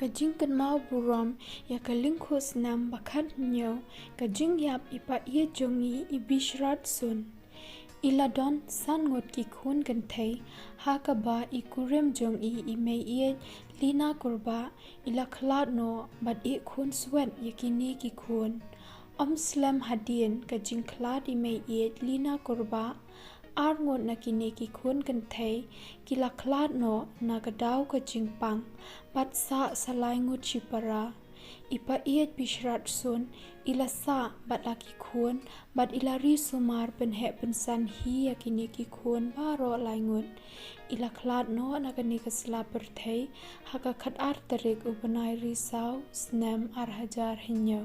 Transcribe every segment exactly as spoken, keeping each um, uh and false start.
Ka jingkynmaw burom ïa ka lyngkhuh snem ba khathynñiew ka jingïap i paieit jong ngi i Bishrat Sun. I la don san ngut ki khun kynthei, ha kaba i kurim jong i i meieit Lina Kurbah i la khlad noh bad i khun swet ïa kine ki khun. Ym slem hadien ka jingkhlad i meieit Lina Kurbah, ar ngut na kine ki khun kynthei ki la khlad noh na ka daw ka jingpang bad sah sa lai ngut shipara. I paieit Bishrat Sun i la sah bad la ki khun bad i la ri sumar pynheh pynsan hi ïa kine ki khun baroh lai ngut. I la khlad noh na kane ka sla pyrthei ha ka khatar tarik u bnai Risaw snem ar hajar hynñiew.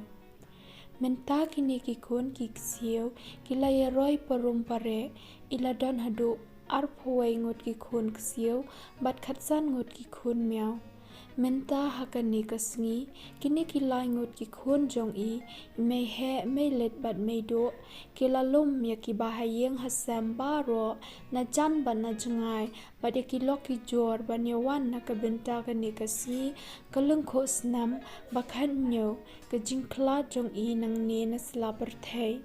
Mynta kine ki khun ki ksiew ki la ïaroi parum pareh, i la don haduh arphew wei ngut ki khun ksiew bad khatsan ngut ki khun miaw. Mynta ha kane ka sngi kine ki lai ngut ki khun jong i, i meiheh, meileit bad meiduh, ki la lum ïa ki bahaïing hasem baroh na jan bad na jngai bad ïa ki lok ki jor ban ïawan na ka bynta kane ka sngi ka lyngkhuh snem ba khathynñiew ka jingkhlad jong i nangne na sla pyrthei.